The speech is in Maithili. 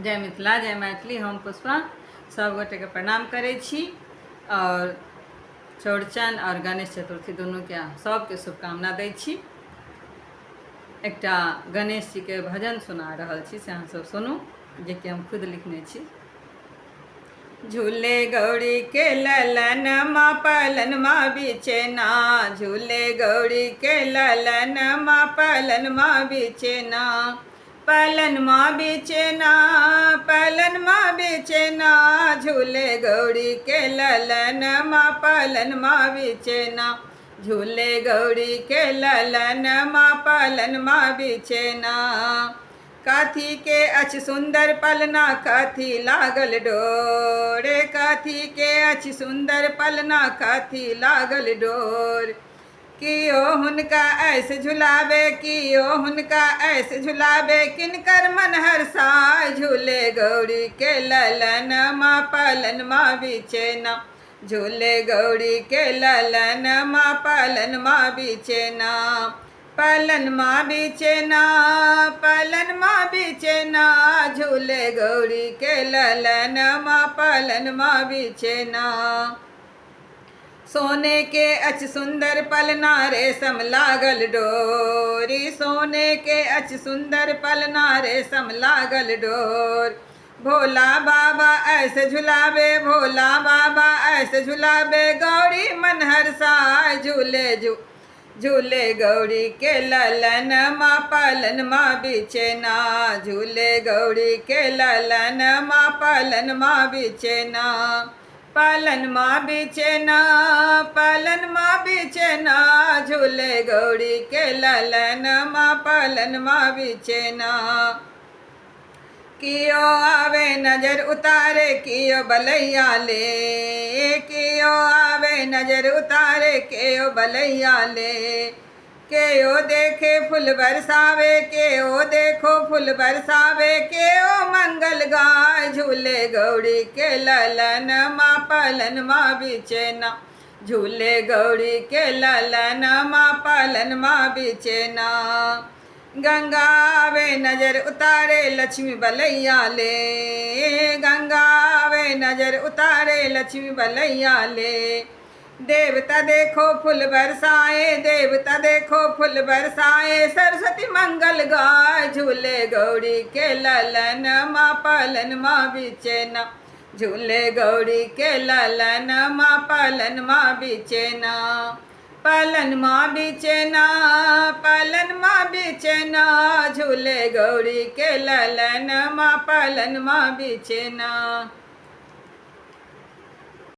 जय मिथिला जय मैथिली। हम पुष्पा सभगोटेके प्रणाम करै छी आओर चौड़चन आओर गणेश चतुर्थी दुनूके सभके शुभकामना दै छी। एकटा गणेश जीके भजन सुना रहल छी, से अहाँ सब सुनू, जेकि हम खुद लिखने छी। झूले गौरी के ललन मा पलन मा बिछेना, झूले गौरी के ललन मा पलन मा बिछेना, पलन मा बिछेना, पलन मा बिछेना, झूले गौरी के ललन मा पलन मा बिछेना, झूले गौरी के ललन मा पलन मा बिछेना। कथी के अछि सुन्दर पलना कथी लागल डोर, कथी के अछि सुन्दर पलना कथी लागल डोर। कियो हुनका ऐसे झुलावे, कियो हुनका ऐसे झुलावे, किनकर मन हर्षाय, झूले गौरी के ललन मा पलन मा बिछेना, झूले गौरी के ललन मा पलन मा बिछेना, पलन मा बिछेना, पलन मा बिछेना, झूले गौरी के ललन मा पलन मा बिछेना। सोने के अछि सुन्दर पलना रेशम लागल डोरी, सोने के अछि सुन्दर पलना रेशम लागल डोर। भोला बाबा ऐसे झुलावे, भोला बाबा ऐसे झुलावे, गौरी मन हर्षाय, झूले झूले गौरी के ललन मा पलन मा बिछेना, झूले गौरी के ललन मा पलन मा बिछेना, पलन मा बिछेना, पलन मा बिछेना, झूले गौरी के ललन मा पलन मा बिछेना। कियो आवे नजर उतारे कियो बलैया ले, कियो आवे नजर उतारे कियो बलैया ले, केयो देखे फूल बरसावे, केयो देखो फूल बरसावे, केयो मंगल गाय, झूले गौरी के ललन मा पलन मा बिछेना, झूले गौरी के ललन मा पलन मा बिछेना। गंगा आवे नजर उतारे लक्ष्मी बलैया ले, गंगा आवे नजर उतारे लक्ष्मी बलैया ले। देवता देखो फूल बरसाए, देवता देखो फूल बरसाए, सरस्वती मंगल गाय, झूले गौरी के ललन मा पलन मा बिछेना, झूले गौरी के ललन मा पलन मा बिछेना, पलन मा बिछेना, पलन मा बिछेना, झूले गौरी के ललन मा पलन मा बिछेना।